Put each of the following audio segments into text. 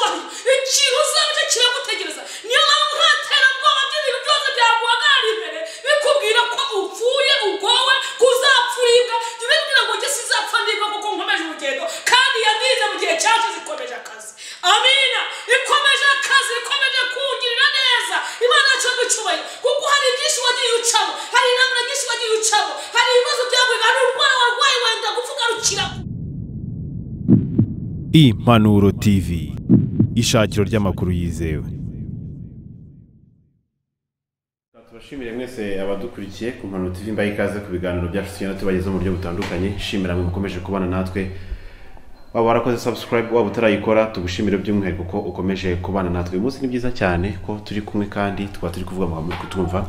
icyubahiro. Ikintu uzaba kiragutegereza. Niyo mpamvu nta terabwoba by'ibintu byose byaguhagarara imbere bikubwira ko upfuye, ugowe, kuzapfuribwa. Jya ubibwira ngo njye sizapfa ndibwa kuko nkomeje urugendo, kandi yandinze mu gihe cyashize, ikomeje akazi. Amina. Ikomeje akazi, ikomeje kungirira neza. Imana yacu icyubahiro, kuko hari byinshi wagiye ucamo, hari intambara nyinshi wagiye ucamo, hari ibibazo byawe, hari urwara warwaye wenda gupfa ugarukira. Impanuro TV, ishakiro ry'amakuru yizewe. Tubashimire mwese abadukurikiye ku Mpanuro TV, mbaye ikaze ku biganiro byacu tugenda tubagezaho mu buryo butandukanye. Shimira mwe mukomeje kubana natwe, waba warakoze subscribe, waba utarayikora, tugushimire by'umwihariko ko ukomeje kubana natwe. Uyu munsi ni byiza cyane ko turi kumwe kandi tukaba turi kuvuga amagambo muri kutumva.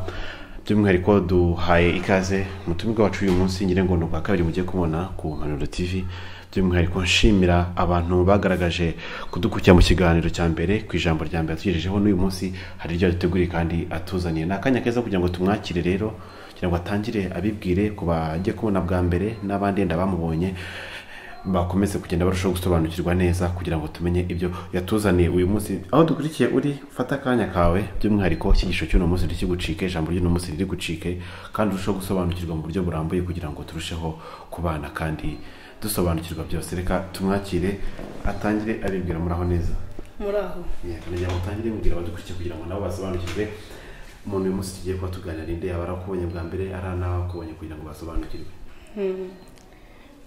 By'umwihariko duhaye ikaze umutumirwa wacu uyu munsi, ngira ngo ni ubwa kabiri mugiye kubona ku Mpanuro TV. By'umwihariko nshimira abantu bagaragaje kudukurikira mu kiganiro cya mbere, ku ijambo rya mbere atugejejeho, n'uyu munsi hari iryo yaduteguriye kandi atuzaniye. Ni akanya keza kugira ngo tumwakire rero, kugira ngo atangire abibwire ku bagiye kubona bwa mbere n'abandi yenda bamubonye, bakomeze kugenda barushaho gusobanukirwa neza kugira ngo tumenye ibyo yatuzaniye uyu munsi. Aho dukurikiye uri, fata akanya kawe, by'umwihariko icyigisho cy'uno munsi ntikigucike, ijambo ry'uno munsi ntirigucike, kandi urusheho gusobanukirwa mu buryo burambuye kugira ngo turusheho kubana kandi dusobanukirwa byose. Reka tumwakire atangire abibwira. Muraho neza? Muraho. Yego, nagira ngo utangire mubwira abadukurikiye kugira ngo nabo basobanukirwe umuntu uyu munsi tugiye kuba tuganira, ninde yaba arakubonye bwa mbere, ari n'abakubonye, kugira ngo basobanukirwe.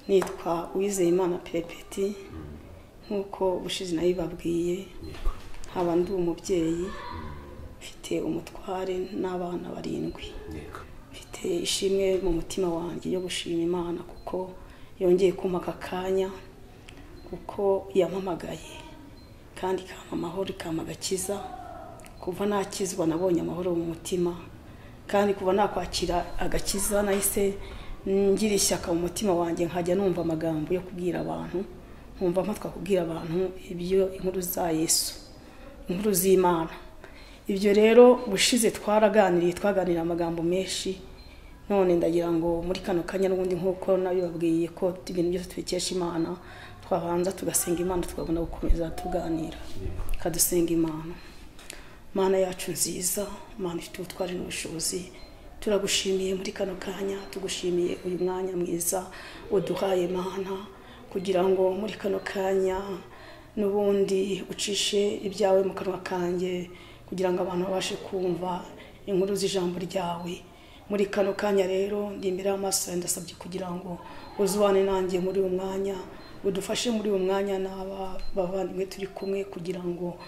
Nitwa Uwizeyimana Perepeti, nk'uko ubushize nabibabwiye, nkaba ndi umubyeyi, mfite umutware n'abana 7. Mfite ishimwe mu mutima wanjye yo gushima Imana kuko yongeye kumpa aka kanya, kuko yampamagaye kandi ikampa amahoro, ikampa agakiza. Kuva nakizwa nabonye amahoro mu mutima, kandi kuva nakwakira agakiza nahise ngira ishyaka mu mutima wanjye, nkajya numva amagambo yo kubwira abantu, nkumva mpatwa kubwira abantu ibyo inkuru za Yesu, inkuru z'Imana. Ibyo rero bushize twaraganiriye, twaganira amagambo menshi. None ndagira ngo muri kano kanya n'ubundi nk'uko nabibabwiye ko ibintu byose tubikesha Imana, twabanza tugasenga Imana tukabona gukomeza tuganira. Kadusenga Imana. Mana yacu nziza, Mana ifite ubutwari n'ubushobozi, turagushimiye muri kano kanya, tugushimiye uyu mwanya mwiza uduhaye Mana, kugira ngo muri kano kanya n'ubundi ucishe ibyawe mu kanwa kanjye, kugira ngo abantu babashe kumva inkuru z'ijambo ryawe. Muri kano kanya rero ndi imbere y'amaso yawe, ndasabye kugira ngo uzubane nanjye muri uyu mwanya, udufashe muri uyu mwanya n'aba bavandimwe turi kumwe, kugira ngo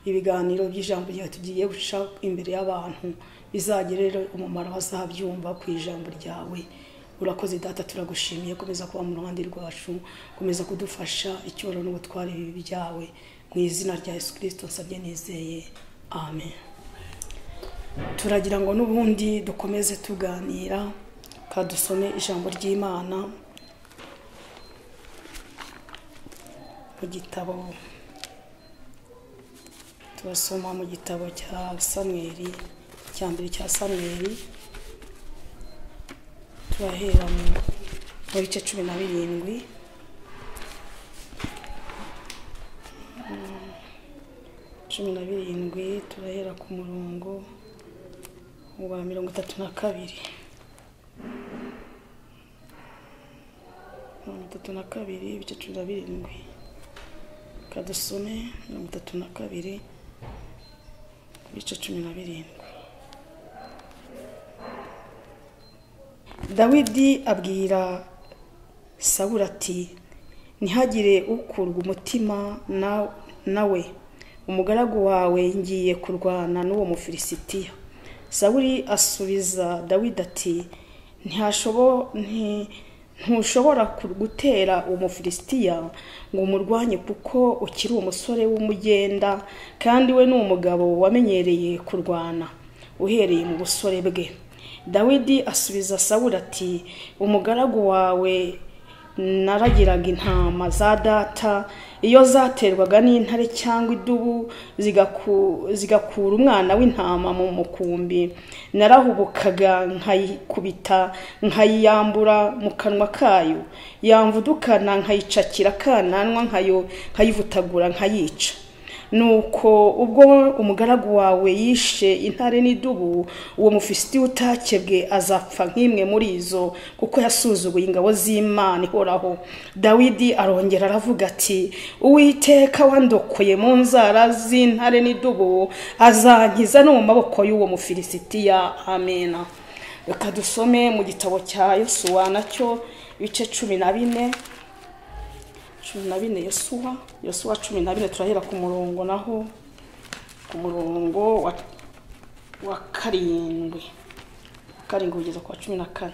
ibiganiro by'ijambo ryawe tugiye guca imbere y'abantu bizagirire umumaro, bazabyumva ku ijambo ryawe. Urakoze Data, turagushimiye. Komeza kuba mu ruhande rwacu, komeza kudufasha, icyubahiro n'ubutware bibi byawe, mu izina rya Yesu Kristo nsabye nizeye, amen. Turagira ngo n'ubundi dukomeze tuganira, kadusome ijambo ry'Imana mu gitabo, turasoma mu gitabo cya Samweli, cya mbere cya Samweli, turahera mu bice 17. 17 turahera ku murongo wa 32. 32 ibice 17. Kadusome 32 ibice 17. Dawidi abwira Sawuli ati, ntihagire ukurwa umutima nawe, umugaragu wawe ngiye kurwana n'uwo Mufilisitiya. Sawuli asubiza Dawidi ati, ntushobora gutera uwo Mufilisitiya ngo umurwanye, kuko ukiri umusore w'umugenda, kandi we ni umugabo wamenyereye kurwana uhereye mu busore bwe. Dawidi asubiza Sawuli ati, umugaragu wawe naragiraga intama za data, iyo zaterwaga n'intare cyangwa idubu zigakura umwana w'intama mu mukumbi, narahubukaga nkayikubita nkayiyambura mu kanwa kayo, yamvudukana nkayicakira akananwa nkayivutagura nkayica. Nuko ubwo umugaragu wawe yishe intare n'idubu, uwo Mufilisitiya utakebwe azapfa nk'imwe muri izo, kuko yasuzuguye ingabo z'Imana ihoraho. Dawidi arongera aravuga ati Uwiteka wandokoye mu nzara z'intare n'idubu azankiza no mu maboko y'uwo Mufilisitiya. Amena. Reka dusome mu gitabo cya Yosuwa nacyo ibice 14, 14 Yosuwa 14, turahera ku murongo naho ku murongo wa 7 kugeza kwa 14.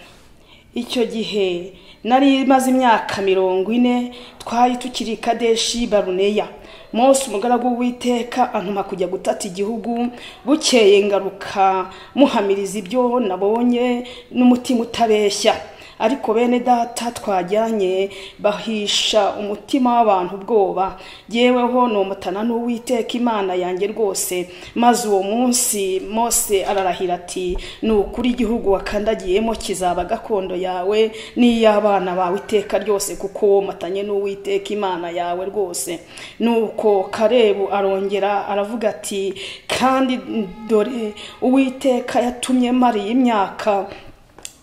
Icyo gihe nari maze imyaka 40 twari tukiri Kadeshi Baruneya. Mose umugaragu w'Uwiteka antuma kujya gutata igihugu. Bukeye ngaruka muhamiriza ibyo nabonye n'umutima utabeshya. Ariko bene data twajyanye bahisha umutima w'abantu ubwoba. Jyeweho nomotana n'Uwiteka Imana yanjye rwose. Maze uwo munsi Mose ararahira ati ni ukuri igihugu wakandagiyemo kizaba gakondo yawe n'iy'abana bawe iteka ryose, kuko womatanye n'Uwiteka Imana yawe rwose. Nuko Kalebu arongera aravuga ati kandi dore Uwiteka yatumye mari imyaka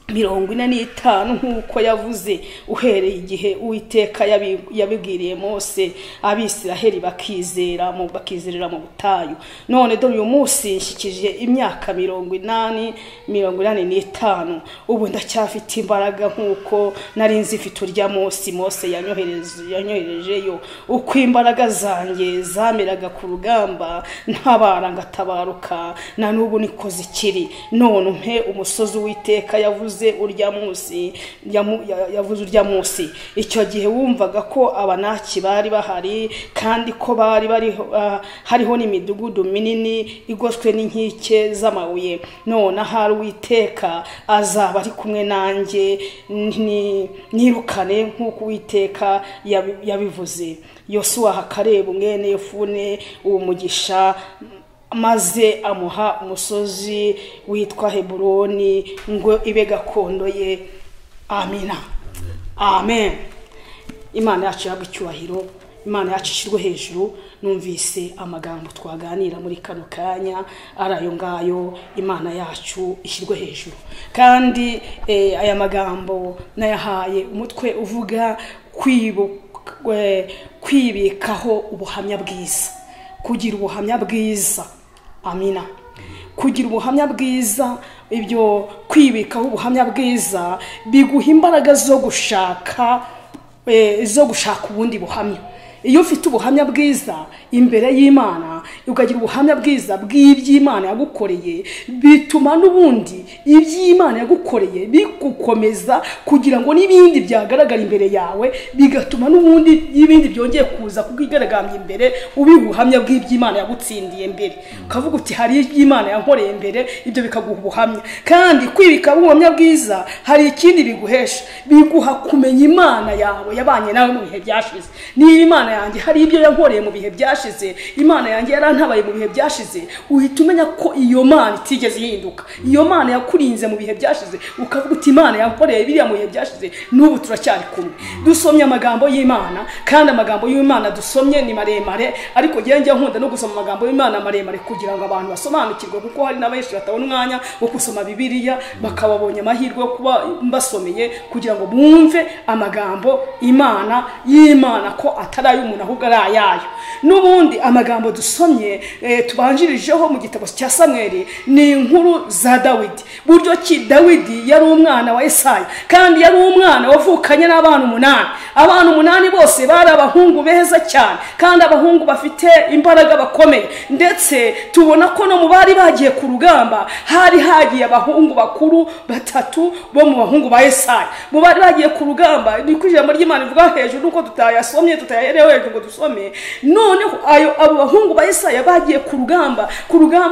45 nk'uko yavuze, uhereye igihe Uwiteka yabibwiriye Mose, Abisiraheli bakizerera mu butayu. None dore uyu munsi nshyikije imyaka 85, ubu ndacyafite imbaraga nk'uko nari nzifite urya munsi Mose yanyoherejeyo. Uko imbaraga zanjye zameraga ku rugamba ntabara ngatabaruka, na n'ubu niko zikiri. None umpe umusozi Uwiteka yavuze urya munsi yavuze urya munsi. Icyo gihe wumvaga ko Abanaki bari bahari, kandi ko bari hariho n'imidugudu minini igoswe n'inkike z'amabuye. None ahari Uwiteka azaba ari kumwe nanjye, nirukane nk'uko Uwiteka yabivuze. Yosuwa Kalebu mwene Yefune uwo mugisha, maze amuha umusozi witwa Heburoni ngo ibe gakondo ye. Amina. Amen. Imana yacu yabwe icyubahiro, Imana yacu ishyirwe hejuru. Numvise amagambo twaganira muri kano kanya ari ayo ngayo. Imana yacu ishyirwe hejuru. Kandi aya magambo nayahaye umutwe uvuga kwibikaho ubuhamya bwiza, kugira ubuhamya bwiza. Amina. Kugira ubuhamya bwiza, ibyo kwibikaho ubuhamya bwiza biguha imbaraga zo gushaka ubundi buhamya. Iyo ufite ubuhamya bwiza imbere y'Imana, ukagira ubuhamya bwiza bw'iby'Imana yagukoreye, bituma n'ubundi iby'Imana yagukoreye bigukomeza kugira ngo n'ibindi byagaragara imbere yawe, bigatuma n'ubundi ibindi byongeye kuza kukigaragambya imbere, ubiha ubuhamya bw'iby'Imana yagutsindiye mbere. Ukavuga uti hari iby'Imana yankoreye mbere, ibyo bikaguha ubuhamya. Kandi kwibika ubuhamya bwiza hari ikindi biguhesha, biguha kumenya Imana yawe yabanye nawe mu bihe byashize. Niba Imana yanjye hari ibyo yankoreye mu bihe byashize, Imana yanjye yarantabaye mu bihe byashize, uhita umenya ko iyo Mana itigeze ihinduka. Iyo Mana yakurinze mu bihe byashize, ukavuga uti Imana yankoreye biriya mu bihe byashize, n'ubu turacyari kumwe. Dusomye amagambo y'Imana, kandi amagambo y'Imana dusomye ni maremare, ariko njye nkunda no gusoma amagambo y'Imana maremare kugira ngo abantu basobanukirwe, kuko hari n'abenshi batabona umwanya wo gusoma Bibiliya, bakababonye amahirwe yo kuba mbasomeye kugira ngo bumve amagambo Imana y'Imana ko atari umuntu ahubwo ari ayayo. N'ubundi amagambo dusomye tubanjirijeho mu gitabo cya Samweli ni inkuru za Dawidi. Buryo ki Dawidi yari umwana wa Yesaya, kandi yari umwana wavukanye n'abana 8. Abana 8 bose bari abahungu beza cyane, kandi abahungu bafite imbaraga bakomeye. Ndetse tubona ko no mu bari bagiye ku rugamba hari hagiye abahungu bakuru 3 bo mu bahungu ba Yesaya. Mu bari bagiye ku rugamba, niko ijambo ry'Imana rivuga hejuru, nuko tutayasomye tutayaherewe ngo dusome. Noneho ayo abo bahungu ba Yesaya bagiye ku rugamba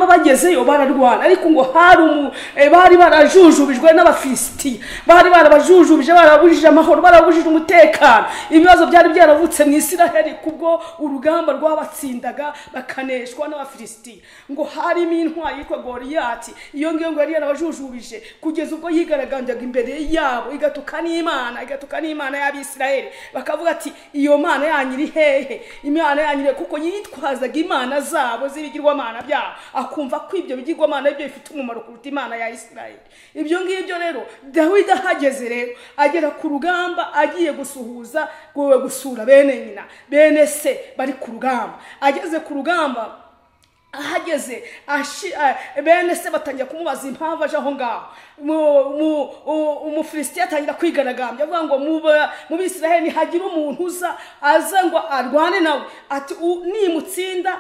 bagezeyo bararwana, ariko ngo hari bari barajujubijwe n'Abafilisitiya, bari barabajujubije, barabujije amahoro, barabujije umutekano. Ibibazo byari byaravutse mu Isiraheli kubwo urugamba rwabatsindaga bakaneshwa n'Abafilisitiya. Ngo harimo intwari yitwa Goliyati, iyo ngiyo ngo yari yarabajujubije kugeza ubwo yigaragambyaga imbere yabo, igatuka n'Imana, igatuka n'Imana y'Abisiraheli. Bakavuga ati iyo Mana yanyu iri hehe? Imana yanyu Yatangiye kuko yitwazaga imana zabo z'ibigirwamana byabo, akumva ko ibyo bigirwamana byo bifite umumaro kuruta Imana ya Isirayeli. Ibyo ngibyo rero Dawidi ahageze rero agera ku rugamba agiye gusuhuza gusura bene nyina bene se bari ku rugamba. Ageze ku rugamba ahageze bene se batangira kumubaza impamvu aje aho ngaho. Umufilisitiya atangira kwigaragambya avuga ngo mu Bisirayeli ntihagira umuntu uza aza ngo arwane nawe, ati nimutsinda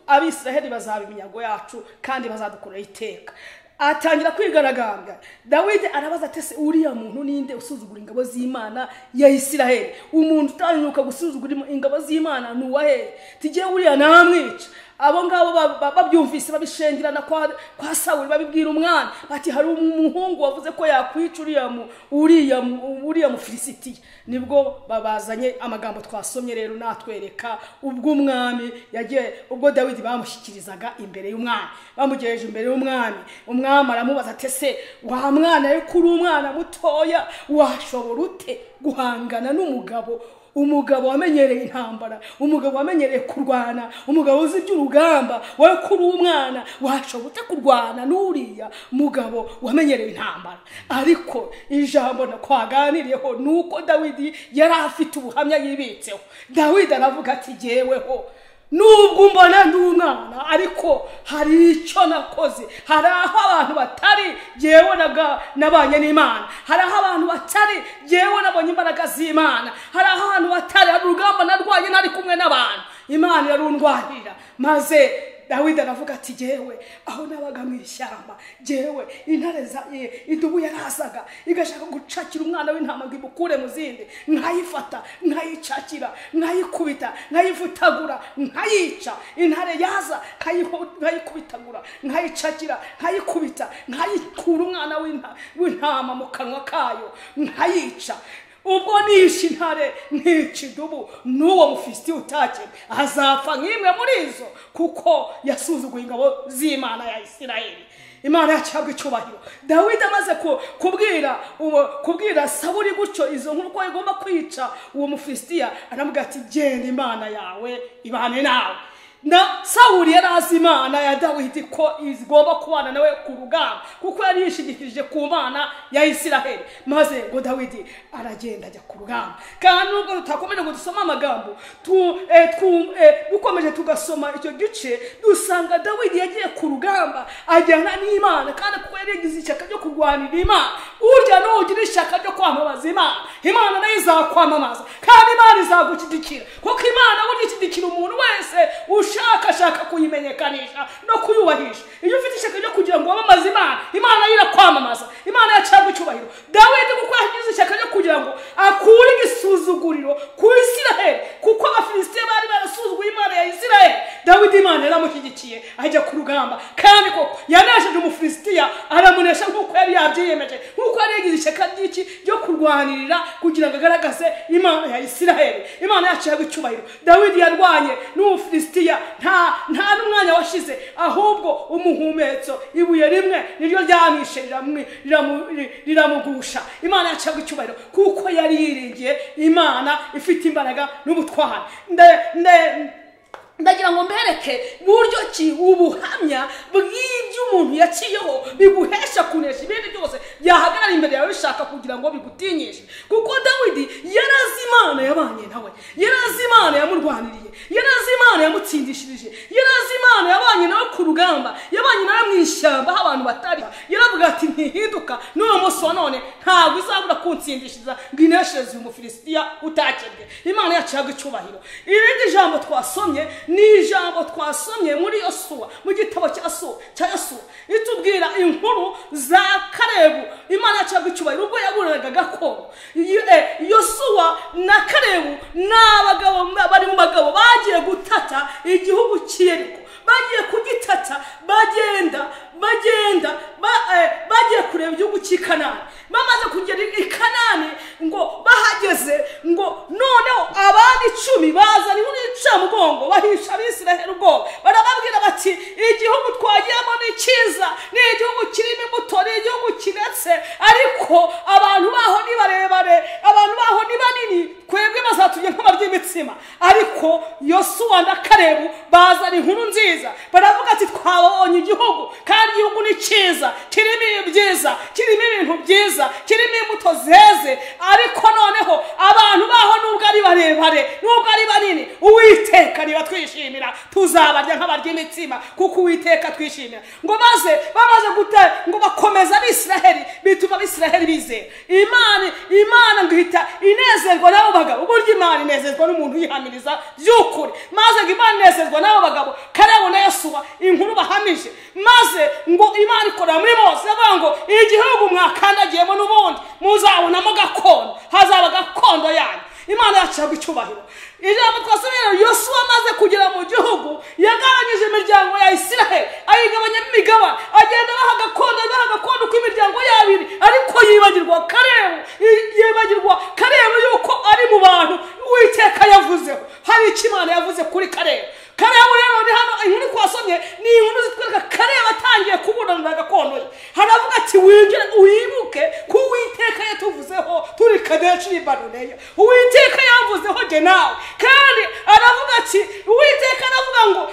Abisirayeli bazaba iminyago yacu kandi bazadukorera iteka. Atangira kwigaragambya. Dawidi arabaza ati se uriya muntu ninde usuzugura ingabo z'Imana ya Isirayeli? Umuntu utanyuka gusuzugura ingabo z'Imana ni uwahe? Tijye uriya namwica. Abo ngabo babyumvise babishengerana kwa Sawuli, babibwira umwana bati hari umuhungu wavuze ko yakwica uriya Mufilisitiya. Nibwo babazanye amagambo twasomye rero natwereka ubwo umwami yagiye, ubwo Dawidi bamushyikirizaga imbere y'umwami, bamugejeje imbere y'umwami. Umwami aramubaza ati se wa mwana yo kuri umwana mutoya washobora ute guhangana n'umugabo, umugabo wamenyereye intambara, umugabo wamenyereye kurwana, umugabo uzi iby'urugamba, wowe kuri umwana washobora ute kurwana n'uriya mugabo wamenyereye intambara? Ariko ijambo twaganiriyeho nuko Dawidi yari afite ubuhamya yibitseho. Dawidi aravuga ati jyeweho nubwo mbona ndi umwana ariko hari icyo nakoze, hari aho abantu batari jyewe nabanye n'Imana, hari aho abantu batari jyewe nabonye imbaraga z'Imana, hari aho abantu batari, hari urugamba narwanye nari kumwe n'abantu, Imana irarundwanirira. Maze Dawidi aravuga ati jyewe aho nabaga mu ishyamba, jyewe intare idubu yarazaga igashaka gucakira umwana w'intama ngo imukure mu zindi, nkayifata nkayicakira nkayikubita nkayivutagura nkayica. Intare yaza nkayikubitagura nkayicakira nkayikubita nkayikura umwana w'intama mu kanwa kayo nkayica. Ubwo nishe intare ntica idubu, n'uwo Mufilisitiya utakebwe azapfa nk'imwe muri izo, kuko yasuzuguye ingabo z'Imana ya Isirayeli. Imana yacu icyubahiro. Dawidi amaze kubwira Sawuli gutyo izo nkuru ko igomba kwica uwo Mufilisitiya, aramubwira ati genda Imana yawe ibane nawe. Na Sawuli yari azi Imana ya Dawidi ko igomba kubana nawe ku rugamba, kuko yari yishingikirije ku Mana ya Isiraheli. Maze ngo Dawidi aragenda ajya ku rugamba. Kandi nubwo tutakomeje ngo dusome amagambo, dukomeje tugasoma icyo gice, dusanga Dawidi yagiye ku rugamba ajyana n'Imana, kandi kuko yari yagize ishyaka ryo kurwanira Imana. Urya nugira ishyaka ryo kwamamaza Imana, Imana nayo izakwamamaza, kandi Imana izagushyigikira, kuko Imana burya ishyigikira umuntu wese ushaka kuyimenyekanisha no kuyubahisha. Iyo ufite ishyaka ryo kugira ngo wamamaze Imana, Imana irakwamamaza, Imana yacabwa icyubahiro. Dawidi kuko yagize ishyaka ryo kugira ngo akure igisuzuguriro ku Isiraheli, kuko Abafilisitiya bari barasuzuguye Imana ya Isiraheli, Dawidi Imana yaramushyigikiye ajya ku rugamba, kandi koko yanesheje Umufilisitiya, aramunesha nk'uko yari yabyiyemeje, nk'uko yari yagize ishyaka ry'iki ryo kurwanirira kugira ngo agaragaze Imana ya Isiraheli. Imana yacu icyubahiro. Dawidi yarwanye n'Umufilisitiya nta n'umwanya washize, ahubwo umuhumetso ibuye rimwe niryo ryamwishe riramugusha. Imana yacu icyubahiro kuko yari yiringiye Imana ifite imbaraga n'ubutwari. Ndagira ngo mbereke buryo ki ubuhamya bw'ibyo umuntu yaciyeho biguhesha kunesha ibindi byose byahagarara imbere yawe bishaka kugira ngo bigutinyishe. Kuko Dawidi yarazi Imana yabanye nawe, yarazi Imana yamurwaniriye, yarazi Imana yamutsindishirije, yarazi Imana yabanye nawe ku rugamba, yabanye nawe mu ishyamba aho abantu batari. Yaravuga ati ntihinduka n'uyu munsi wa none ntabwo izabura kuntsindishiriza ngo ineshereze uyu Mufilisitiya utakebwe. Imana yacu icyubahiro. Irindi jambo twasomye ni ijambo twasomye muri Yosuwa, mu gitabo cya Yosuwa, itubwira inkuru za Kalebu. Imana yacu icyubahiro ubwo yaburanaga gakondo. Yosuwa na Kalebu n'abagabo bari mu bagabo bagiye gutata igihugu cy'Yeriko, bagiye kugitata, bagenda bagiye kureba igihugu cy'i Kanani. Bamaze kugera i Kanani ngo bahageze, ngo noneho abandi 10 bazana inkuru y'incamugongo bahisha Abisiraheli ubwoba, barababwira bati igihugu twagiyemo ni cyiza, ni igihugu kirimo imbuto, ni igihugu kinetse, ariko abantu baho ni barebare, abantu baho ni banini, twebwe bazatujya nk'abarya imitsima. Ariko Ariko Yosuwa na Kalebu bazana inkuru nziza, baravuga ati twabonye igihugu kandi igihugu ni cyiza, kirimo ibyiza, kirimo ibintu byiza, kirimo imbuto zeze. Ariko noneho abantu baho nubwo ari barebare, nubwo ari banini, Uwiteka niba twishimira tuzabarya nk'abarya imitsima, kuko Uwiteka twishimira. Ngo maze bamaze gute ngo bakomeza Abisiraheli, bituma Abisiraheli bizera Imana ngo ihita inezerwa n'abo bagabo. Uburyo Imana inezezwa n'umuntu uyihamiriza by'ukuri, maze ngo Imana inezezwa n'abo bagabo Kalebu na Yosuwa, inkuru bahamije. Maze ngo Imana ikorera muri Mose avuga ngo igihugu mwakandagiyemo n'ubundi muzabonamo gakondo, hazaba gakondo yanyu. Imana yacu icyubahiro. Ijambo twasomye, Yosuwa amaze kugera mu gihugu yagabanyije imiryango ya Isiraheli, ayigabanyamo imigabane, agenda abaha gakondo, abaha gakondo uko imiryango yabo iri. Ariko yibagirwa Kalebu, yibagirwa Kalebu yuko ari mu bantu Uwiteka yavuzeho. Hari icyo Imana yavuze kuri Kalebu. Kalebu rero ni hano inkuru twasomye ni inkuru zitwereka Kalebu atangiye kuburanira gakondo ye. Haravuga ati winjire wibuke ko Uwiteka yatuvuzeho turi Kadeshi Baruneya, Uwiteka yavuzeho je nawe. Kandi aravuga ati Uwiteka aravuga ngo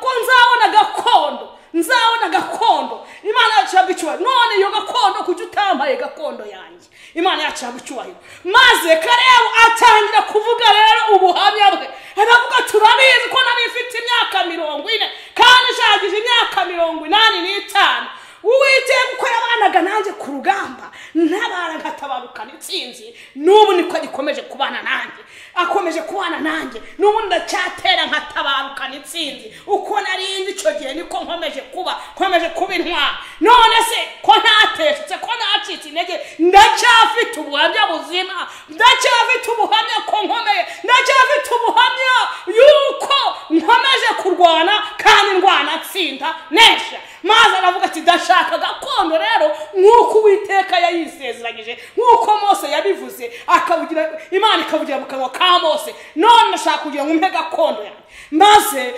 ko nzabona gakondo, nzabona gakondo. Imana yacu icyubahiro. None iyo gakondo kuki utampaye gakondo yanjye? Imana yacu icyubahiro. Maze Kalebu atangira kuvuga rero ubuhamya bwe, aravuga turabizi ko nari mfite imyaka 40 kandi nshagije imyaka 85. Uwiteka uko yabanaga nanjye ku rugamba, ntabara nkatabarukana intsinzi, n'ubu niko agikomeje kubana nanjye, akomeje kubana nanjye, n'ubu ndacyatera nkatabarukana intsinzi. Uko narinzi icyo gihe niko nkomeje kuba, nkomeje kuba intwari. None se ko ntateshutse, ko nacitse intege, ndacyafite ubuhamya buzima, ndacyafite ubuhamya ko nkomeye, ndacyafite ubuhamya yuko nkomeje kurwana kandi ndwana tsinda nesha. Maze aravuga ati ndashaka gakondo rero nk'uko Uwiteka yayisezeranyije, nk'uko Mose yabivuze, akavugira Imana ikavugira mu kanwa ka Mose, none ndashaka kugira ngo umpe gakondo yanjye. Maze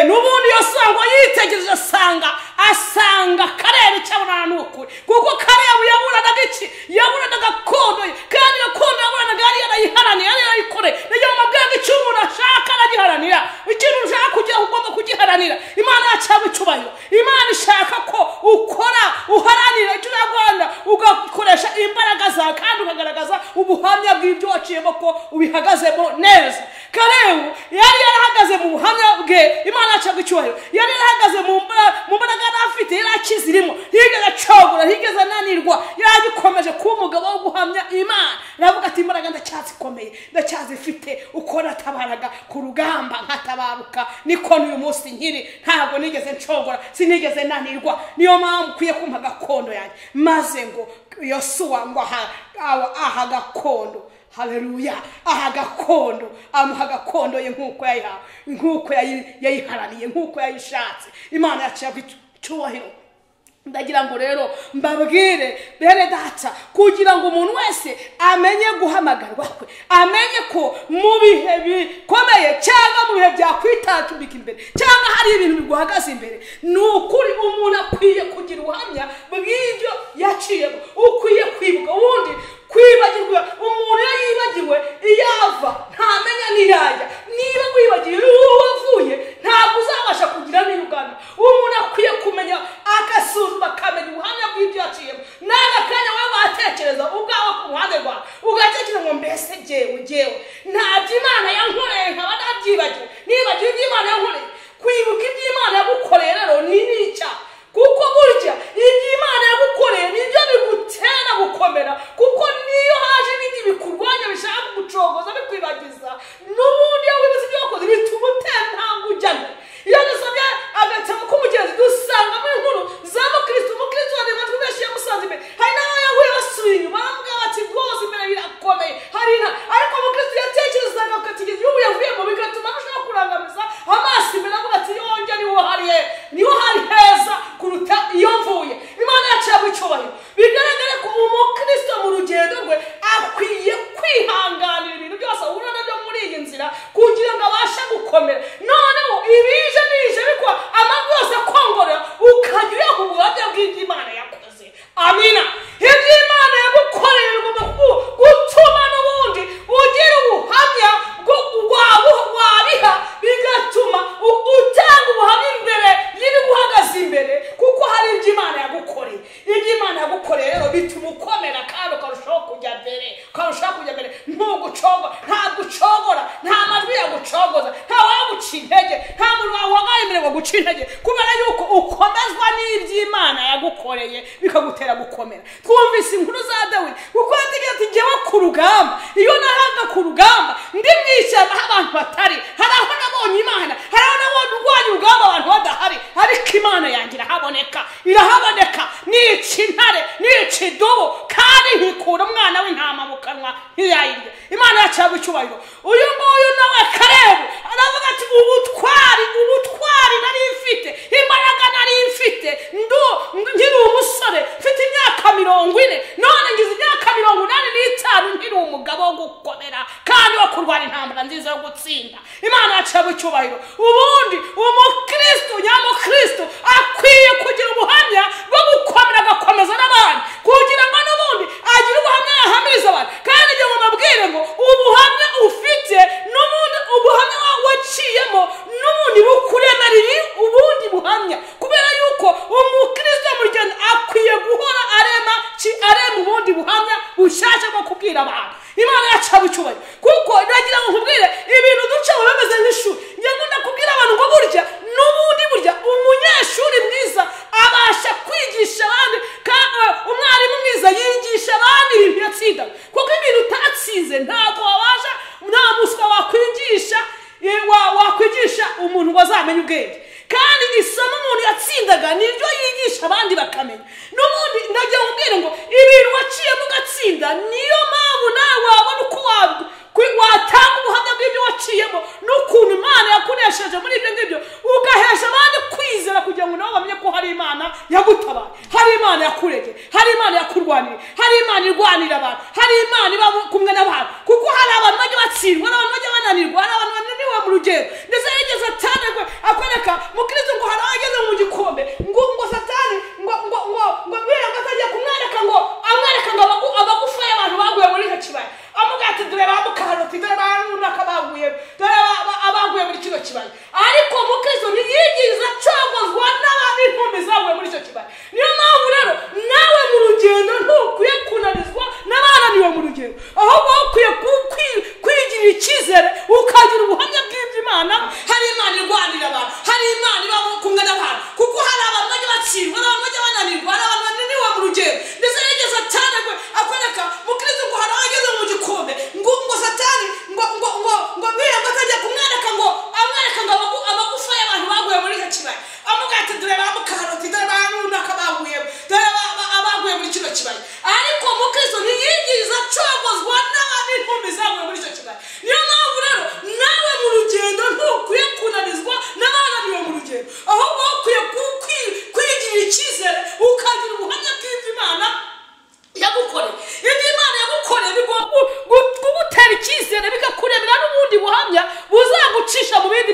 n'ubundi Yosuwa ngo yitegereje asanga Kalebu icyo abonana ni ukuri, kuko Kalebu yaburanaga iki? Yaburanaga gakondo ye, kandi gakondo yaburanaga yari yarayiharaniye, yari yarayikoreye. Niyo mpamvu icyo umuntu ashaka aragiharanira, ikintu ushaka kugeraho ugomba kugiharanira. Imana yacu icyubahiro. Imana ishaka ko ukora, uharanira icyo ushaka, ugakoresha imbaraga zawe kandi ukagaragaza ubuhamya bw'ibyo waciyemo ko ubihagazemo neza. Kalebu yari yarahagaze mu buhamya bwe. Imana yacu icyubahiro. Yari yarahagaze mu mbaraga yari afite, yari akizirimo, ntiyigeze acogora, ntiyigeze ananirwa, yari agikomeje kuba umugabo wo guhamya Imana. Aravuga ati imbaraga ndacyazikomeye, ndacyazifite, uko natabaraga ku rugamba nkatabaruka niko n'uyu munsi nkiri, ntabwo nigeze ncogora, sinigeze nanirwa, niyo mpamvu ukwiye kumpa gakondo yanjye. Maze ngo Yosuwa ngo aha gakondo, haleluya, aha gakondo, amuha gakondo ye nk'uko yayihawe, nk'uko yayiharaniye, nk'uko yayishatse. Imana yacu icyubahiro. Ndagira ngo rero mbabwire bene data, kugira ngo umuntu wese amenye guhamagarwa kwe, amenye ko mu bihe bikomeye cyangwa mu bihe byakwitatubika imbere cyangwa hari ibintu biguhagaze imbere, ni ukuri umuntu akwiye kugira ubuhamya bw'ibyo yaciyemo. Ukwiye kwibuka. Ubundi kwibagirwa, umuntu iyo yibagiwe iyava ntamenya n'iyajya. Niba wibagiwe uwavuye ntabwo uzabasha kugira n'uruganda. Umuntu akwiye kumenya, agasuzuma, akamenya ubuhamya bw'ibyo yaciyemo. N'aka kanya wowe watekereza ubwawe ku ruhande rwawe, ugatekereza ngo mbese jyewe ntabyo Imana yankoreye nkaba nabyibagiwe, nibagiwe ibyo Imana yankoreye. Kwibuka ibyo Imana yagukoreye rero ni n'icyaha, kuko burya ibyo Imana yagukoreye nibyo bigutera gukomera, kuko wagucogoza, nta waguca intege, nta muntu waguhagarara ngo aguce intege, kubera yuko ukomezwa n'iby'Imana yagukoreye bikagutera gukomera. Twumvise inkuru za Dawidi kuko yategetse ati jyewe ku rugamba, iyo naraga ku rugamba ndi mu ishyamba aho abantu batari, hari aho nabonye Imana, hari aho nabonye urwanya urugamba abantu badahari, ariko Imana yanjye irahaboneka, irahaboneka, nica intare, nica idubu, kandi nkikura umwana w'intama mu kanwa ntiyayirya. Imana yacu icyubahiro. Uyu nguyu nawe Kalebu aravuga ati ubutwari, ubutwari nari mfite, imbaraga nari mfite, nkiri umusore mfite imyaka 40, none ngize imyaka 85 nkiri umugabo wo gukomera kandi wo kurwana intambara nziza yo gutsinda. Imana yacu icyubahiro. Ubundi umukristo nyamukristo akwiye kugira ubuhamya bwo gukomera agakomeza n'abandi, kugira ngo n'ubundi agire ubuhamya yahamiriza abantu. Kandi igihe mubabwire ngo ubuhamya ufite n'ubundi ubuhamya waciyemo n'ubundi bukuremera ubundi buhamya, kubera yuko umukristo mu rugendo akwiye guhora arema ubundi buhamya bushyashya bwo kubwira abantu. Imana yacu icyubahiro. Kuko nagira ngo nkubwire ibintu duca bimeze nk'ishuri. Njye nkunda kubwira abantu ngo burya n'ubundi burya umunyeshuri mwiza abasha kwigisha abandi, kandi umwarimu mwiza yigisha abandi ibintu yatsinda, kuko ibintu utatsinze ntabwo wabasha, nta muswa wakwigisha wakwigisha umuntu ngo azamenye ubwenge. Kandi isomo umuntu yatsindaga niryo yigisha abandi bakamenya. N'ubundi ndagira ngo ubwire ngo ibintu waciyemo ugatsinda, niyo mpamvu nawe wabona uko watanga ubuhamya bw'ibyo waciyemo n'ukuntu Imana yakoresheje muri ibyo ngibyo, ugahesha abandi kwizera kugira ngo nabo bamenye ko hari Imana yagutabaye, hari Imana yakuregeye, hari Imana yakurwaniriye, hari Imana irwanira abantu, hari Imana iba kumwe n'abantu. Kuko hari abantu bajya batsindwa, hari abantu bajya bananirwa, hari abantu bananiwe mu rugendo. Ndetse yarigeze Satani akwereka mukristo ngo hari abageze mu gikombe ngo Satani ngo ngo ngo ngo bwira ngo atajya kumwereka ngo amwereka ngo abagufa y'abantu baguye muri icyo kibaya, amubwira ati dore ba mukaroti, dore ba runaka baguye, dore abaguye muri kino kibaya. Ariko mukristo ntiyigeze acogozwa n'ab'intumbi zaguye muri icyo kibaya. Niyo mpamvu rero nawe mu rugendo ntukwiye kunanizwa n'abananiwe mu rugendo, ahubwo ukwiye kwigirira icyizere ukagira ubuhamya bw'iby'Imana. Hari Imana irwanira abantu, hari Imana iba kumwe n'abantu, kuko hari abantu bajya batsindwa, hari abantu bajya bananirwa, hari abantu bananiwe mu rugendo. Ndetse yarigeze Satani akwereka mukristo ngo hari abageze mu gikombe ngo Satani ngo ngo ngo ngo bwira ngo atajya kumwereka ngo amwereka ngo amagufa y'abantu baguye muri icyo kibaya, amubwira ati dore ba mukaroti, dore ba runaka baguye, dore abaguye muri kino kibaya. Ariko mukristo ntiyigeze acogozwa n'ab'intumbi zaguye muri icyo kibaya. Niyo mpamvu rero nawe mu rugendo ntukwiye kunanizwa n'abananiwe mu rugendo, ahubwo ukwiye kwigirira icyizere ukagira ubuhamya bw'iby'Imana yagukoreye. Ibyo Imana yagukoreye bigomba kugutera icyizere, bikakuremera n'ubundi buhamya buzagucisha mu bindi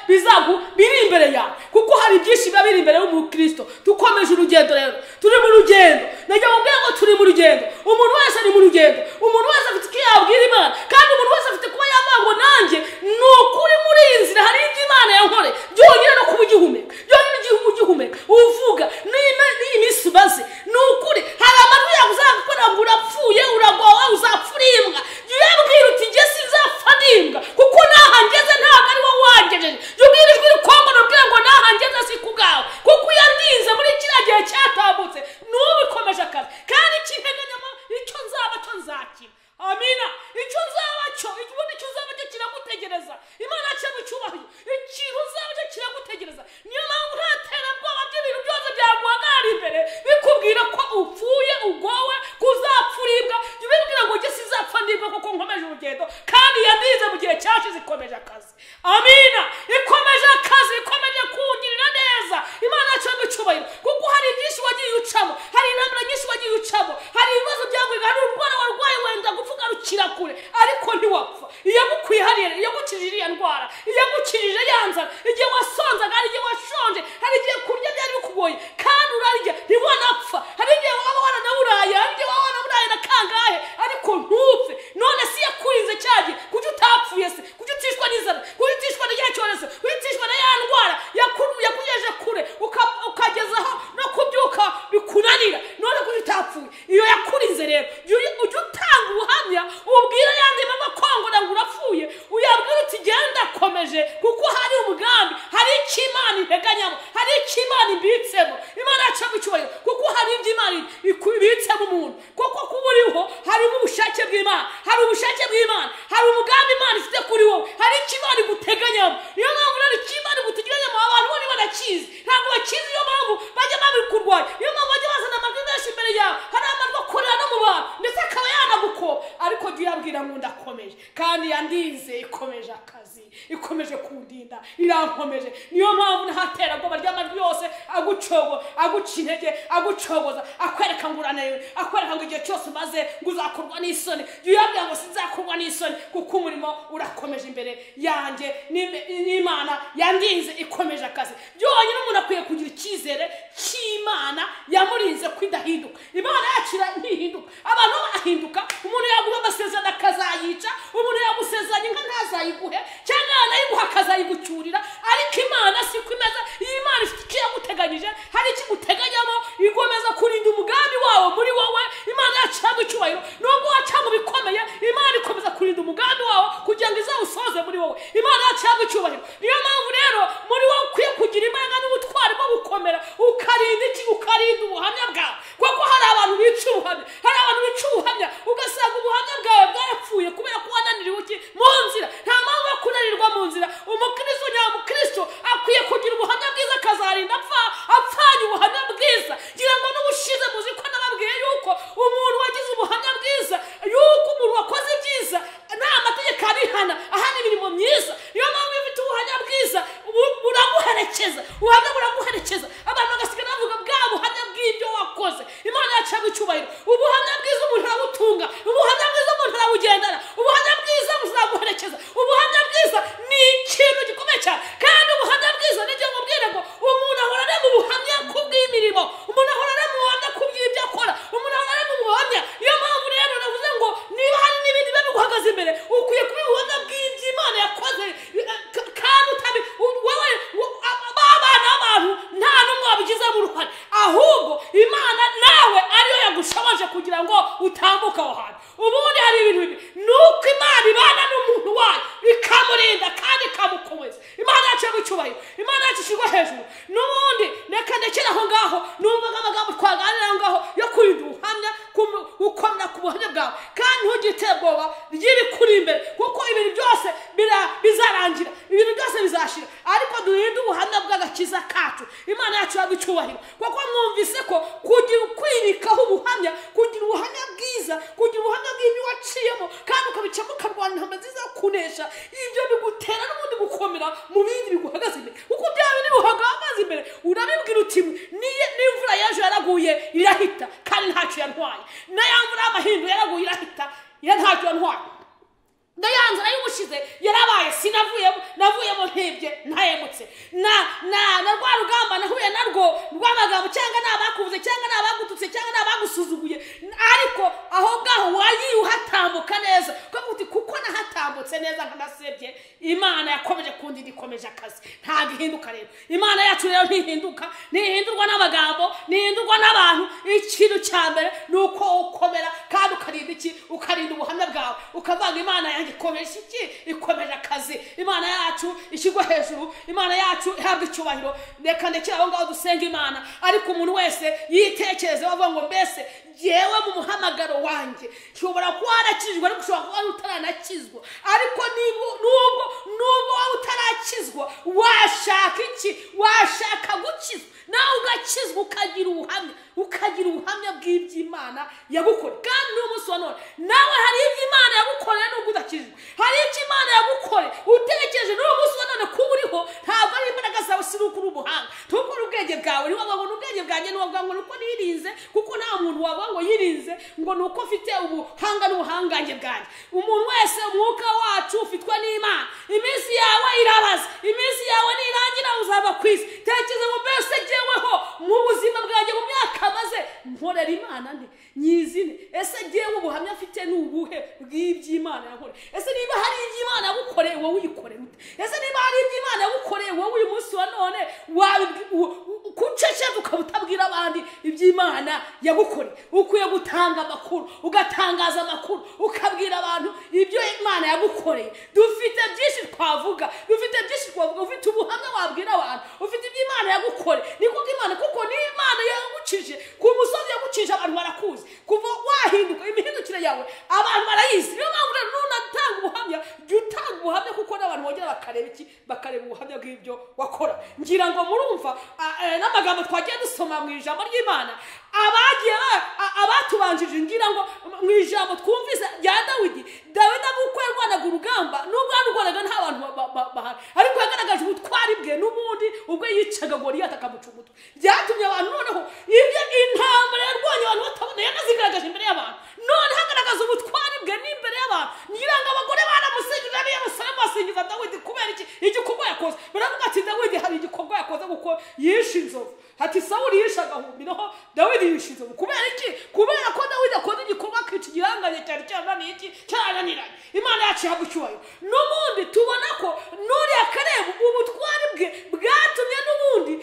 bizagu biri imbere yawe, kuko hari byinshi biba biri imbere y'umukristo. Dukomeje urugendo rero, turi mu rugendo. Najya mubwira ngo turi mu rugendo. Umuntu wese ari mu rugendo, umuntu wese afite icyo yabwira Imana, kandi umuntu wese afite kuba yavuga ngo nanjye ni ukuri muri iyi nzira hari ibyo Imana yankoreye. Byonyine no kuba ugihumeka, byonyine igihe ugihumeka uvuga n'iyi minsi umaze, ni ukuri hari amajwi yawe uzakora ngo urapfuye, uragowe, uzapfa uri imbwa. Jya uyabwira uti njye sinzapfa ndi imbwa, kuko n'aha ngeze ntabwo ari wowe wangejeje. Jya ubwira ijwi rikongora ubwira ngo n'aha ngeze si ku bwawe, kuko iyo ndinze muri kiriya gihe cyatambutse n'ubu ikomeje akazi. Kandi ikinteganyamo icyo nzaba cyo nzakira. Amina. Icyo nzaba cyo, ubundi icyo uzaba cyo kiragutegereza. Imana yacu icyubahiro. Ikintu uzaba cyo kiragutegereza. Niyo mpamvu nta terabwoba by'ibintu byose byaguhagarara imbere bikubwira ko upfuye, ugowe, kuzapfa uribwa. Jya ubibwira ngo njye sinzapfa ndibwa kuko nkomeje urugendo, kandi yandinze mu gihe cyashize ikomeje akazi. Amina. Ikomeje akazi, ikomeje kungirira neza. Imana yacu icyubahiro. Kuko hari byinshi wagiye ucamo, hari intambara nyinshi wagiye ucamo, hari ibibazo byaguye, hari urwara warwaye wenda gupfa ugarukira kure, ariko ntiwapfa. Iyagukwihariye, iyagukijije iriya ndwara, iyagukijije ya nzara, igihe wasonzaga, hari igihe washonje, hari igihe kurya byari bikugoye kandi urarya ntiwanapfa, hari igihe waba waranaburaye, hari igihe waba waranaburaye na kangahe, ariko ntupfe. None si yakurinze cya gihe, kuki utapfuye se? Kuki utishwa n'inzara? Kuki utishwa na ya cyorezo? Kuki utishwa na ya ndwara yakugejeje kure ukagezaho no kubyuka bikunanira? None kuki utapfuye? Iyo yakurinze rero, ujye utanga ubuhamya, ubwira yandi mama kongora ngo urapfuye, uyabwira uti genda Ndakomeje kuko hari umugambi, hari icyo Imana iteganyamo, hari icyo Imana ibitsemo. Imana yacu icyubahiro kuko hari ibyo Imana ibitsemo umuntu. Kuko kuba uriho harimo ubushake bw'Imana, hari ubushake bw'Imana, hari umugambi Imana ifite kuri wowe, hari icyo Imana iguteganyamo. Niyo mpamvu rero icyo Imana iguteganyamo abantu bo ntibanakizi, ntabwo bakizi. Niyo mpamvu bajya babikurwanya, niyo mpamvu bajya bazana amajwi menshi imbere yawe, hari amajwi akorera no mu bantu ndetse akaba yanagukoba. Ariko jya uyabwira ngo ndakomeje, kandi yandinze, ikomeje akazi, ikomeje kundinda, irankomeje. Niyo mpamvu ntaterabwoba ry'amajwi yose agucogo, aguca intege, agucogoza, akwereka ngo urananiwe, akwereka ngo igihe cyose umaze ngo uzakorwa n'isoni. Jya uyabwira ngo sinzakorwa n'isoni kuko umurimo urakomeje imbere yanjye, n'Imana yandinze, ikomeje akazi. Byonyine umuntu akwiye kugira icyizere cy'Imana yamurinze kwidahinduka. Imana yacu ntihinduka, abantu barahinduka. Umuntu yaguha amasezerano akazayica, umuntu yagusezeranya inka ntazayiguhe, cyangwa yanayiguha akazayigucyurira. Ariko Imana siko imeze. Iyi Imana ifite icyo yaguteganyije, hari icyo iguteganyamo, igomeza kurinda umugambi wawo muri wowe. Imana yacu ihabwa icyubahiro. Nubwo waca mu bikomeye, Imana ikomeza kurinda umugambi wawo kugira ngo izawusoze muri wowe. Imana yacu ihabwa icyubahiro. Niyo mpamvu rero muri wowe ukwiye kugira imbaraga n'ubutwari bwo gukomera, ukarinda iki? Ukarinda ubuhamya bwawe. Kuko hari abantu bica ubuhamya, hari abantu bica ubuhamya, ugasanga ubuhamya bwawe bwarapfuye kubera ko wananiriwe iki mu nzira. Nta mpamvu yo kunanirwa mu nzira. Umukristo nyamukristo akwiye kugira ubuhamya bwiza, akazarinda apfa apfanye ubuhamya bwiza. Ngira ngo n'ubushize muzi ko nababwiye yuko umuntu wagize ubuhamya bwiza, yuko umuntu wakoze ibyiza nta mategeko abihana, ahana imirimo myiza. Niyo mpamvu iyo ufite ubuhamya bwiza buraguherekeza, ubuhamya buraguherekeza, abantu bagasigara bavuga bwa buhamya bw'ibyo wakoze. Imana yacu ihabwa icyubahiro. Ubuhamya bwiza umuntu arabutunga, ubuhamya bwiza umuntu arabugendana, ubuhamya bwiza buzaguherekeza. Ubuhamya bwiza ni ikintu gikomeye cyane. Kandi ubuhamya bwiza nijye nkubwire ngo umuntu ahora ari mu buhamya kubw'imirimo, umuntu ahora ari mu buhamya kubw'ibyo akora, umuntu ahora ari mu buhamya. Niyo mpamvu rero navuze ngo niba hari n'ibindi biba biguhagaze imbere, ukwiye kuba ubuhamya bw'ibyo Imana yakoze, kandi utabi wowe abana b'abantu nta n'umwe wabigizemo uruhare, ahubwo Imana nawe ariyo yagushoboje kugira ngo utambuke aho hantu. Ubundi hari ibintu bibiri: nuko Imana ibana n'umuntu wayo ikamurinda kandi ikamukomeza. Imana yacu ihabwa icyubahiro, Imana yacu ishyirwa hejuru. N'ubundi reka ndekere aho ngaho, numvaga amagambo twaganira aho ngaho yo kurinda ubuhamya, gukomera ku buhamya bwawe, kandi ntugire iterabwoba ry'ibikuri imbere, kuko ibintu byose bizarangira, ibintu byose bizashira. Ariko duhinde ubuhamya bw'agakiza kacu. Imana yacu ihabwa icyubahiro, kuko mwumvise ko kugira ukwirikaho ubuhamya, kugira ubuhamya bwiza, kugira ubuhamya bw'ibyo waciyemo kandi ukabicamo ukarwana intambara nziza yo kunesha, ibyo bigutera n'ubundi gukomera mu bindi biguhagaze imbere. Kuko bya bindi biguhagaze imbere urabibwira uti n'imvura y'ejo yaraguye irahita kandi ntacyo yantwaye, na ya mvura y'amahindu yaraguye irahita ntacyo yantwaye, na ya nzara y'ubushize yarabaye sinavuyemo, navuyemo ntibye ntahemutse, na rwa rugamba nahuye narwo rw'amagambo, cyangwa ni abakuvuze, cyangwa ni abagututse, cyangwa ni abagusuzuguye, ariko aho ngaho wagiye uhatambuka neza, ukavuga uti kuko nahatambutse neza nkanasebye, Imana yakomeje kundinda, ikomeje akazi. Ntabwo ihinduka rero. Imana yacu rero ntihinduka, ntihindurwa n'amagambo, ntihindurwa n'abantu. Ikintu cya mbere ni uko ukomera kandi ukarinda iki? Ukarinda ubuhamya bwawe, ukavanga Imana yanjye ikomeje iki? Ikomeje akazi. Imana yacu ishyirwa hejuru, Imana yacu ihabwa icyubahiro. Reka ndekere aho ngaho dusenga Imana. Ariko umuntu wese yitekereze bavuga ngo mbese yewe mu muhamagaro wanjye nshobora kuba warakijwe, ariko ushobora kuba utaranakizwa. Ariko nubwo waba utarakizwa, washaka iki? Washaka gukizwa, nawe ugakizwa, ukagira ubuhamya, ukagira ubuhamya bw'iby'Imana yagukoreye. Kandi n'umunsi wa none nawe hari ibyo Imana yagukoreye nubwo udakijwe, hari icyo Imana yagukoreye utekereje n'uwo munsi wa none kuba uriho. Ntabwo ari imbaraga zawe, si uko uri umuhanga, tukora ubwenge bwawe. Niba wabona ubwenge bwanjye, niwavuga ngo nuko nirinze, kuko nta muntu wavuga ngo yirinze ngo nuko mfite ubuhanga n'ubuhangange bwanjye. Umuntu wese umwuka wacu ufitwe n'Imana. Iminsi yawe irabaza, iminsi yawe nirangira uzaba ku isi. Tekereza ngo mbese jyeweho mu buzima bwanjye mu myaka maze nkorera Imana nte nyizine, ese jyewe ubuhamya mfite ni ubuhe bw'iby'Imana yankoreye? Ese niba hari iby'Imana yagukoreye wowe uyikorera ute? Ese niba hari iby'Imana yagukoreye wowe uyu munsi wa none kuceceka ukaba utabwira abandi ibyo iby'Imana yagukoreye. Ukwiye gutanga amakuru, ugatangaza amakuru, ukabwira abantu ibyo Imana yagukoreye. Dufite byinshi twavuga, dufite byinshi twavuga. Ufite ubuhamya wabwira abantu, ufite ibyo Imana yagukoreye. Ni kuko Imana, kuko ni Imana yagucije ku musozi, yagucije abantu barakuzi. Kuva wahinduka, imihindukire yawe abantu barayizi. Niyo mpamvu rero nunatanga ubuhamya, jya utanga ubuhamya, kuko n'abantu bongera bakareba iki, bakareba ubuhamya bw'ibyo wakora. Ngira ngo murumva n'amagambo twagiye dusoma mu ijambo ry'Imana, abagiye abatubanjirije. Ngira ngo mu ijambo twumvise rya Dawidi, Dawidi uko yarwanaga urugamba, nubwo yarwanaga nta bantu bahari, ariko yagaragaje ubutwari bwe n'ubundi ubwo yicaga Goliyati akamuca umutwe. Byatumye abantu noneho ibyo intambara yarwanye abantu batabona, yanazigaragaje imbere y'abantu. Noneho agaragaza ubutwari bwe n'imbere y'abantu. Ngira ngo abagore baramusingiza b'i Yerusalemu, basingiza Dawidi kubera iki? Igikorwa yakoze. Baravuga ati Dawidi hari igikorwa yakoze kuko yishe inzovu. Ati Sawuli yishe agahumbi, naho Dawidi yishe inzovu. Kubera iki? Kubera ko Dawidi akoze igikorwa akica igihanganye cyari cyarananiye iki? Cyarananiranye. Imana yacu ihabwa icyubahiro. N'ubundi tubona ko n'uriya Kalebu ubutwari bwe bwatumye n'ubundi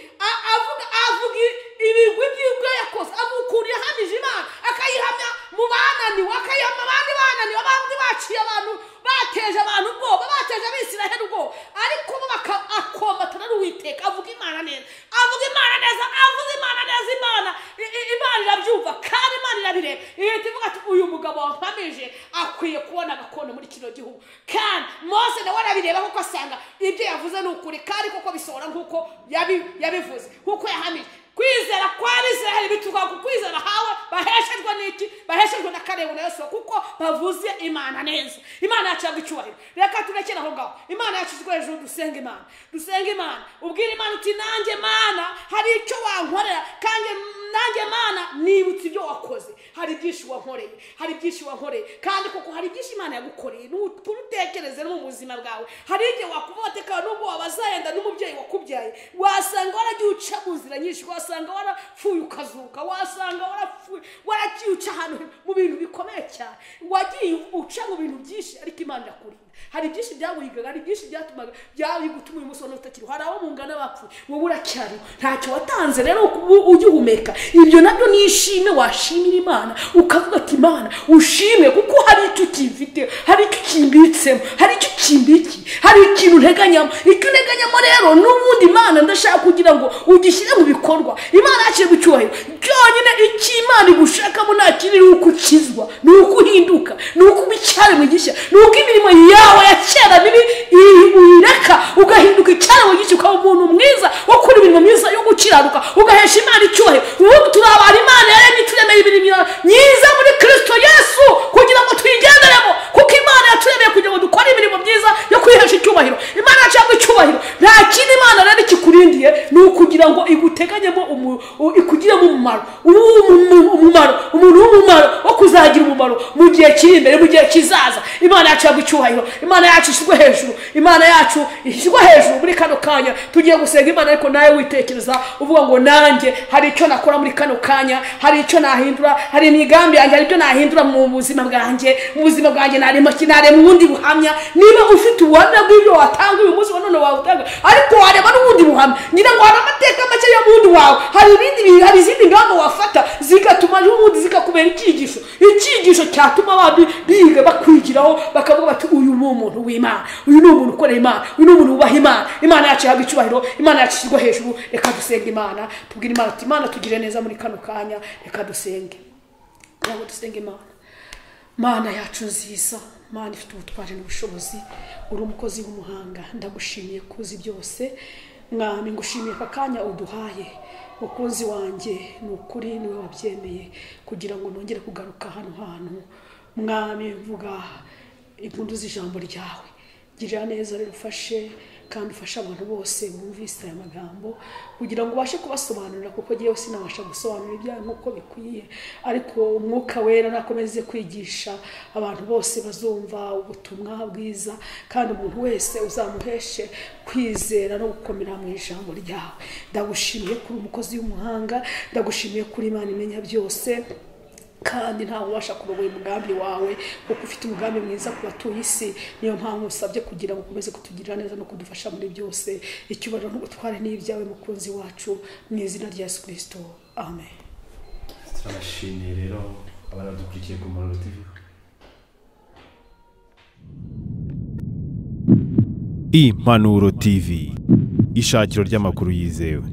avuga ibigwi by'ibyo yakoze, avuga ukuntu yahamije Imana, akayihamya mu bananiwe, akayihamya abandi bananiwe, abandi baciye abantu, bateje abantu ubwoba, bateje Abisiraheli ubwoba, ariko bo akomatana n'Uwiteka, avuga Imana neza, avuga Imana neza, avuga Imana neza. Imana Imana irabyumva kandi Imana irabireba. Ihita ivuga ati uyu mugabo wampamije akwiye kubona gakondo muri kino gihugu. Kandi Mose nawe arabireba kuko asanga ibyo yavuze ni ukuri, kandi koko bisohora nk'uko yabivuze, nk'uko yahamije. Kwizera kw'Abisiraheli bituruka ku kwizera hawe baheshejwe n'iki? Baheshejwe na Kalebu na Yosuwa, kuko bavuze Imana neza. Imana yacu ihabwa icyubahiro. Reka turekere aho ngaho. Imana yacu ishyirwe hejuru, dusenge Imana, dusenge Imana. Ubwire Imana uti nanjye Mana hari icyo wankorera, kandi nanjye Mana nibutse ibyo wakoze. Hari byinshi wankoreye, hari byinshi wankoreye, kandi koko hari byinshi Imana yagukoreye. Ntutekereze no mu buzima bwawe. Hari igihe wakubateka nubwo wabazayenda n'umubyeyi wakubyaye, wasanga waragiye uca mu nzira nyinshi, wasanga warapfuye ukazuka, wasanga warapfuye waragiye uca ahantu mu bintu bikomeye cyane, wagiye uca mu bintu byinshi, ariko Imana irakurinda. Hari byinshi byaguhigaga, hari byinshi byatumaga byabigutuma uyu munsi utakiriho. Hari abo mungana bapfuye, wowe uracyariho, ntacyo watanze. Rero ugihumeka, ibyo nabyo ni ishimwe washimira Imana, ukavuga ati Imana ushimwe kuko hari icyo ukimfite, hari icyo ukimbitsemo, hari icyo ukimbikiye, hari ikintu nteganyamo. Icyo unteganyamo rero n'ubundi Imana ndashaka kugira ngo ugishyire mu bikorwa. Imana yaciye mu cyubahiro byonyine. Icyo Imana igushakamo nta kindi, ni uko ukizwa, ni uko uhinduka, ni uko uba icyaremwe gishya, ni uko imirimo yawe ya kera mibi uyireka ugahinduka icyaremwe gishya, ukaba umuntu mwiza wo gukora imirimo myiza yo gukiranuka, ugahesha Imana icyubahiro. Ubu turabara Imana yaremye ituremeye imirimo myiza muri Kristo Yesu kugira ngo tuyigenderemo, kuko Imana yaturemeye kugira ngo dukore imirimo myiza yo kwihesha icyubahiro. Imana yacu icyubahiro. Nta kindi Imana rero ikikurindiye, ni ukugira ngo iguteganyemo, ikugiremo umumaro, umumaro, umuntu w'umumaro wo kuzagira umumaro mu gihe kiri imbere, mu gihe kizaza. Imana yacu icyubahiro. Imana yacu ishyirwe hejuru, Imana yacu ishyirwe hejuru. Muri kano kanya tugiye gusenga Imana, ariko nawe witekereza uvuga ngo nanjye hari icyo nakora muri kano kanya, hari icyo nahindura, hari imigambi yanjye, hari ibyo nahindura mu buzima bwanjye, mu buzima bwanjye narema kinarema ubundi buhamya. Niba ufite ubuhamya bw'ibyo watanga uyu munsi wa none wawutanga, ariko wareba n'ubundi buhamya. Ngira ngo hari amateka make y'ubundi wawe, hari ibindi, hari izindi ngamba wafata zigatuma n'ubundi zikakubera icyigisho, icyigisho cyatuma abantu biga bakwigiraho, bakavuga bati uyu ni umuntu w'Imana, uyu ni umuntu ukorera Imana, uyu ni umuntu wubaha Imana. Imana yacu ihabwa icyubahiro, Imana yacu ishyirwe hejuru. Reka dusenge Imana, tubwire Imana ati Imana tugire neza muri kano kanya. Reka dusenge, ntabwo dusenge Imana. Mana yacu nziza, Mana ifite ubutware n'ubushobozi, uri umukozi w'umuhanga, ndagushimiye kuzi byose. Mwami ngushimiye aka kanya uduhaye, mukunzi wanjye, ni ukuri niwe wabyemeye kugira ngo nongere kugaruka hano hantu. Mwami mvuga impundu z'ijambo ryawe, girira neza rero ufashe kandi ufashe abantu bose bumvise aya magambo kugira ngo ubashe kubasobanurira, kuko ngewe sinabasha gusobanura ibyawe nk'uko bikwiye, ariko Umwuka Wera nakomeze kwigisha abantu bose bazumva ubutumwa bwiza, kandi umuntu wese uzamuheshe kwizera no gukomera mu ijambo ryawe. Ndagushimiye kuri umukozi w'umuhanga, ndagushimiye kuri Imana imenya byose, kandi ntawe ubasha kurogoya umugambi wawe, kuko ufite umugambi mwiza ku batuye isi. Niyo mpamvu usabye kugira ngo ukomeze kutugirira neza no kudufasha muri byose. Icyubahiro n'ubutware ni ibyawe mukunzi wacu, mu izina rya Yesu Kristo, amen. Turabashimiye rero abadukurikiye ku Mpanuro TV. Impanuro TV, ishakiro ry'amakuru yizewe.